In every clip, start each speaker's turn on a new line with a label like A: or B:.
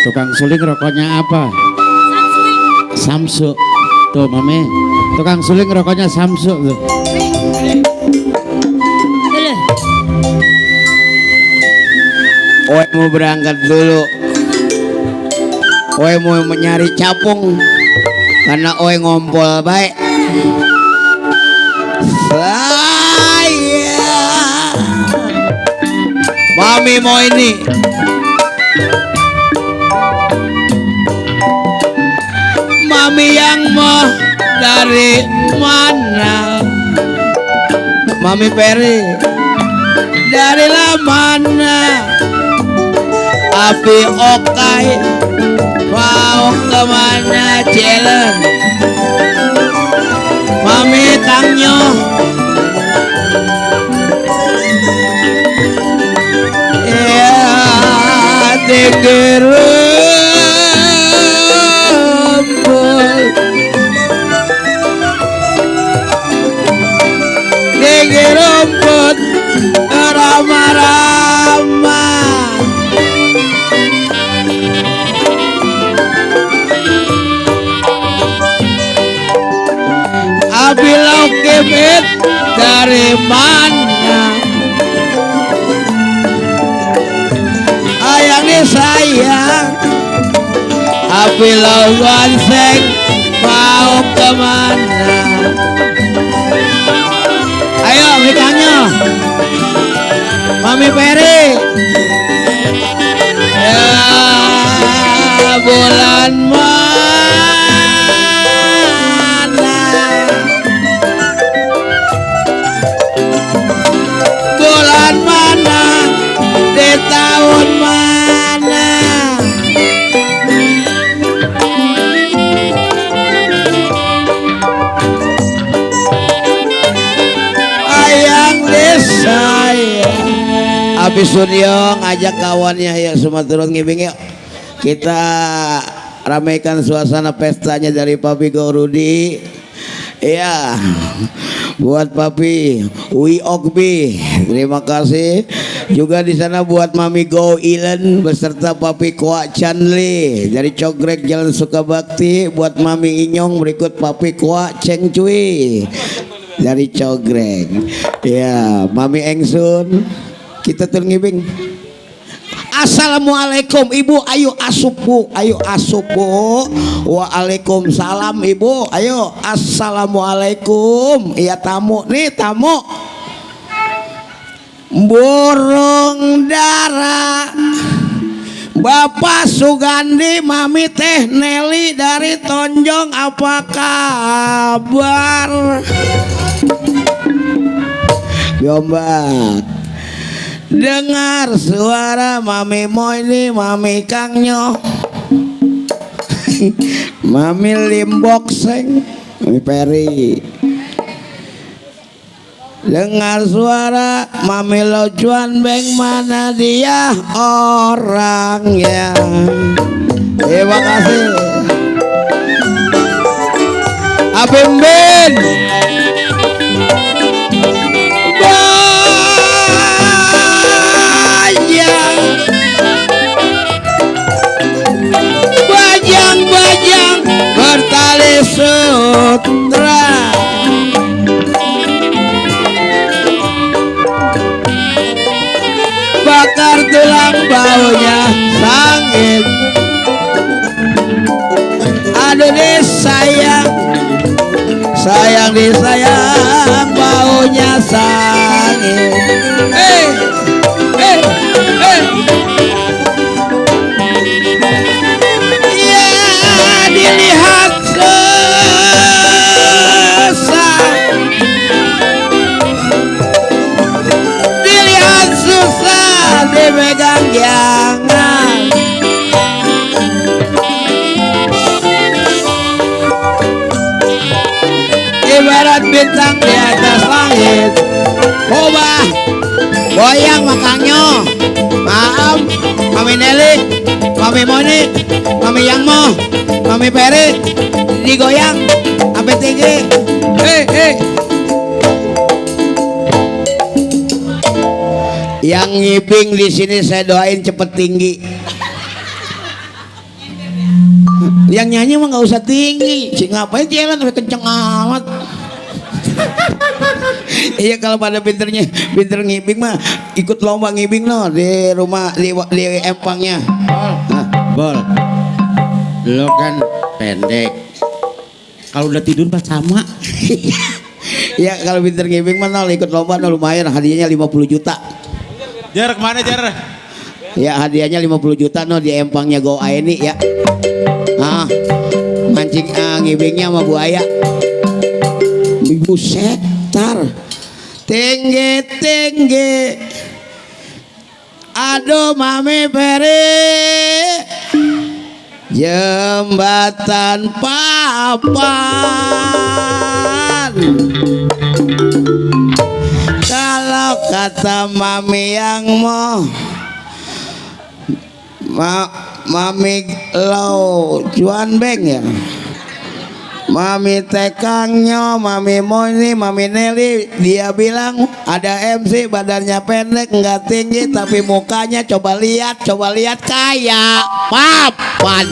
A: Tukang suling rokoknya apa? Samsu. Tuh mami, tukang suling rokoknya Samsu tuh.
B: Oe mau berangkat dulu. Oe mau mencari capung karena oe ngompol baik. Saya Mami mau ini. Mami yang mau dari mana? Mami Peri dari mana? Api Okai mau kemana jalan? Mami Kangnya ya rumput rama-rama. Abilau kebet dari mana? Ayang disayang. Abilau wanseng mau kemana? Ayo mikanya Mami Peri ya bulan mana, bulan mana di tahun mana? Saya Abi Suryo ngajak kawannya ya semua turun ngibing yuk. Kita ramaikan suasana pestanya dari Papi Gorudi. Iya. Buat Papi Wi Okbi, terima kasih. Juga di sana buat Mami Go Ilen beserta Papi Kwa Chanli dari Cogrek Jalan Sukabakti. Buat Mami Inyong berikut Papi Kwa Ceng Cui dari Cogrek. Ya, Mami Engsun. Kita ngibing. Assalamualaikum Ibu, ayo asupu, ayo asupu. Waalaikumsalam Ibu, ayo assalamualaikum. Iya tamu nih tamu. Burung dara Bapak Sugandi, Mami Teh Nelly dari Tonjong, apa kabar? Yombak dengar suara Mami Moini, Mami Kangnya, Mami Limbokseng, Mami Peri. Dengar suara Mami Lojuan Beng, mana dia orangnya? Terima kasih Abim Bin. Bajang bertali sutra, bakar tulang baunya sangit. Aduh disayang, sayang disayang, baunya sangit. Dilihat susah, dilihat susah, dipegang jangan. Ibarat bintang di atas langit, coba goyang makanya. Maaf Mami Nelly, Mami Moni, Mami Yangmo, Mami Peri, digoyang sampai tinggi. Yang ngibing di sini saya doain cepet tinggi. Yang nyanyi mah nggak usah tinggi. Si ngapain jalan sampai kenceng amat. Iya kalau pada pinter ngibing mah ikut lomba ngibing no di rumah di empangnya.
A: Bol, lo kan pendek. Kalau udah tidur mah sama.
B: Ya kalau pinter ngibing mah no ikut lomba no lumayan hadiahnya 50 juta.
C: Jar kemana Jar?
B: Ya hadiahnya 50 juta no di empangnya Go Aini ya. Mancing ngibingnya sama buaya. Ibu setar tinggi aduh mami peri jembatan papan kalau kata mami yang mau mami lo cuan beng ya. Mami Tekangnya, Mami Moni, Mami Nelly, dia bilang ada MC badannya pendek nggak tinggi tapi mukanya coba lihat kayak papan.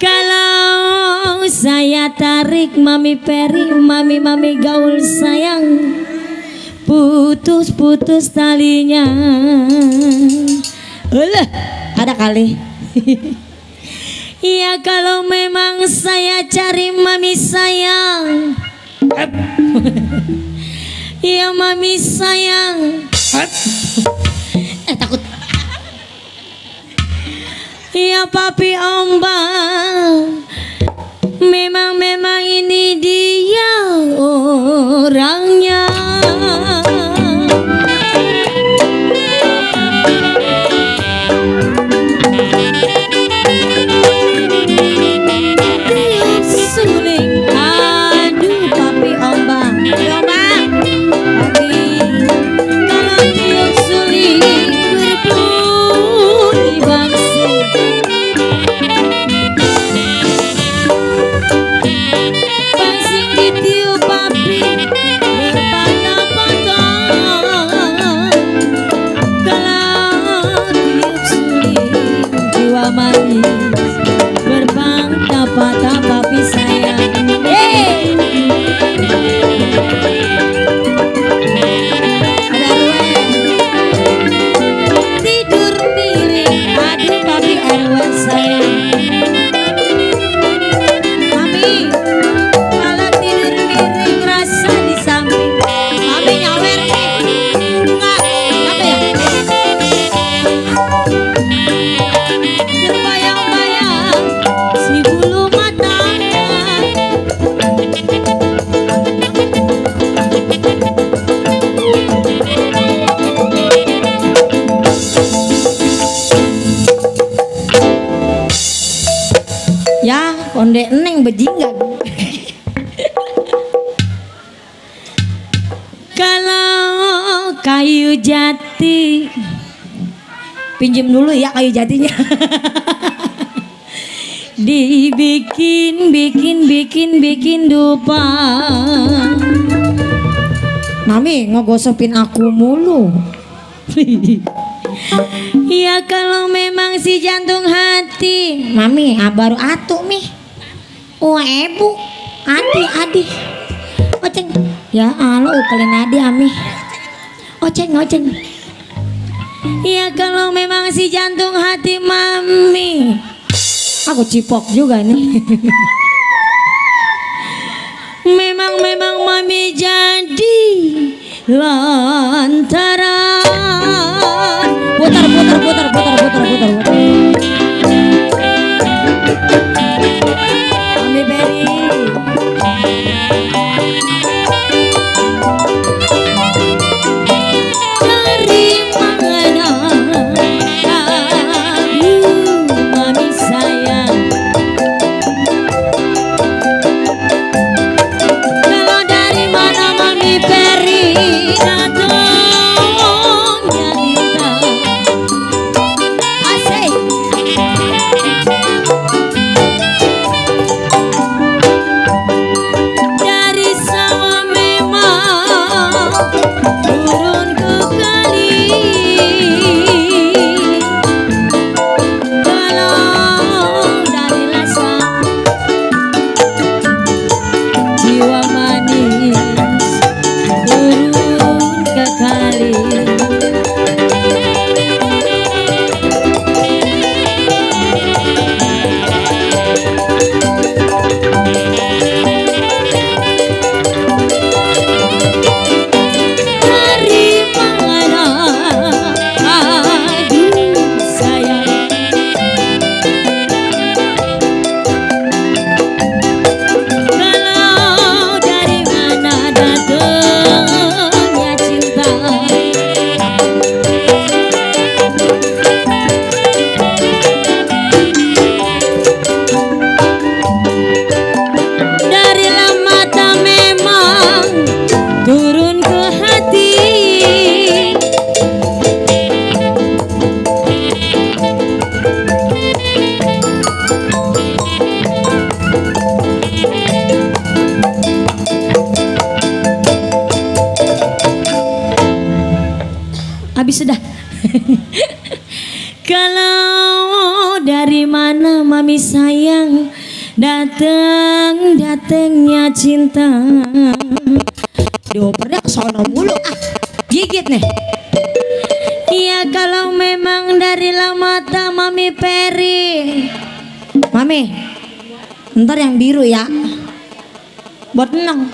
D: Kalau saya tarik Mami Peri, mami gaul sayang, putus talinya. Ulah, ada kali. Ya kalau memang saya cari Mami sayang, ya Mami sayang, takut. Ya papi ombang, memang ini dia orangnya. Tiup suling, aduh papi ombang, papi, kalau tiup suling berbunyi bangsi. Bangsing ditiup papi berpatah-patah. Kalau tiup suling jiwa manis berpatah-patah papi sayang. Ada RW tidur miring, aduh papi RW sayang. Mami, kalau tidur miring rasa di samping. Mami nyawer nih. Enggak, apa ya? Terbayang-bayang si bulu mata. Ya, konde eneng bejinggan. Kalau kayu jati, pinjem dulu ya kayu jatinya. bikin dupa. Mami ngegosopin aku mulu. Ya kalau memang si jantung hati, Mami baru atuh mi. Wah ibu, adi. Oceng, ya Allah kalian adi ami. Oceng. Ya kalau memang si jantung hati Mami, aku cipok juga nih. Memang Mami jadi lantaran. Putar. Mami Berry. Dari mana kamu Mami sayang? Kalau dari mana Mami Berry datangnya kita? Asik. Dari sawah memang turun ke kali. Kalau dari lasang jiwa manis turun ke kali. Dari mana aduh sayang? Kalau dari mana datangnya cinta? Dari mata memang turun ke hati. Habis sudah. Kalau dari mana Mami sayang datangnya cinta. Diopernya kesono mulu gigit nih. Iya kalau memang dari mata Mami Peri. Mami, ntar yang biru ya, buat tenang.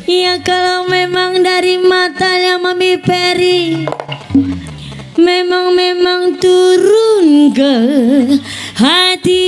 D: Iya kalau memang dari matanya Mami Peri, memang turun ke hati.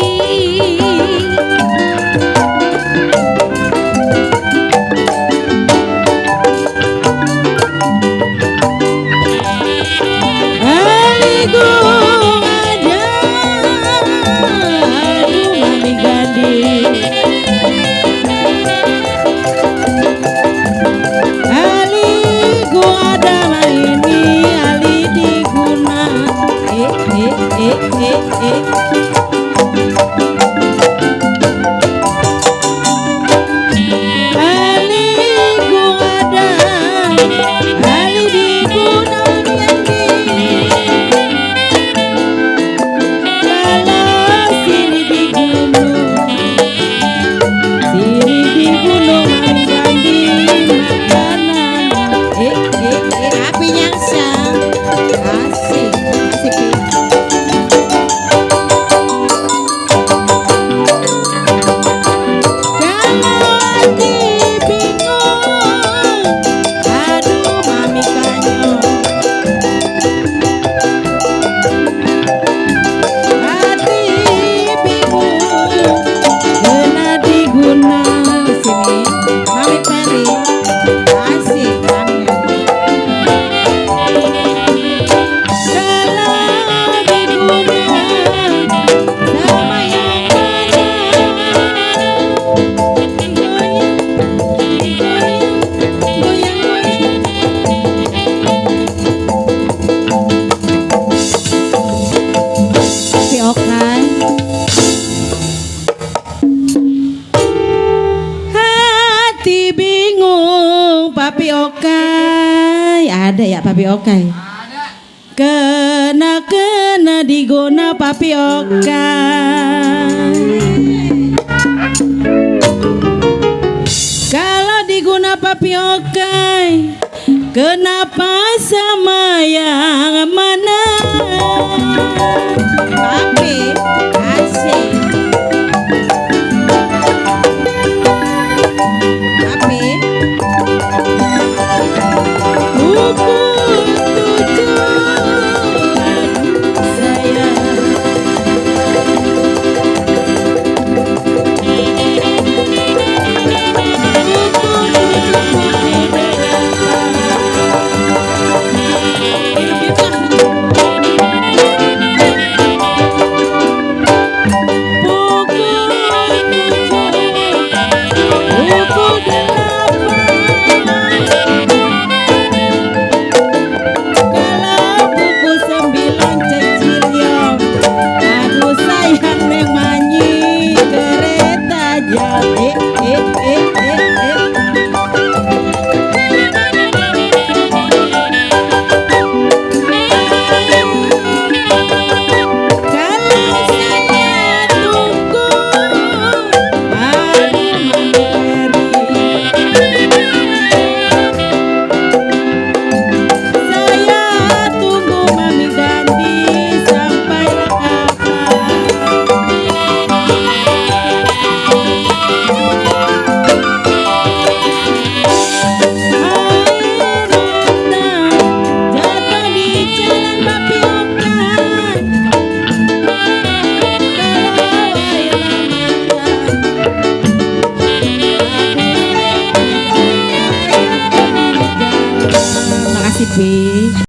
E: ya Papi Okai? Kena diguna Papi Okai. Kalau diguna Papi Okai, kenapa sama yang mana? Papi, asik. Papi, buku tujuh sayang. Makasih, Pi.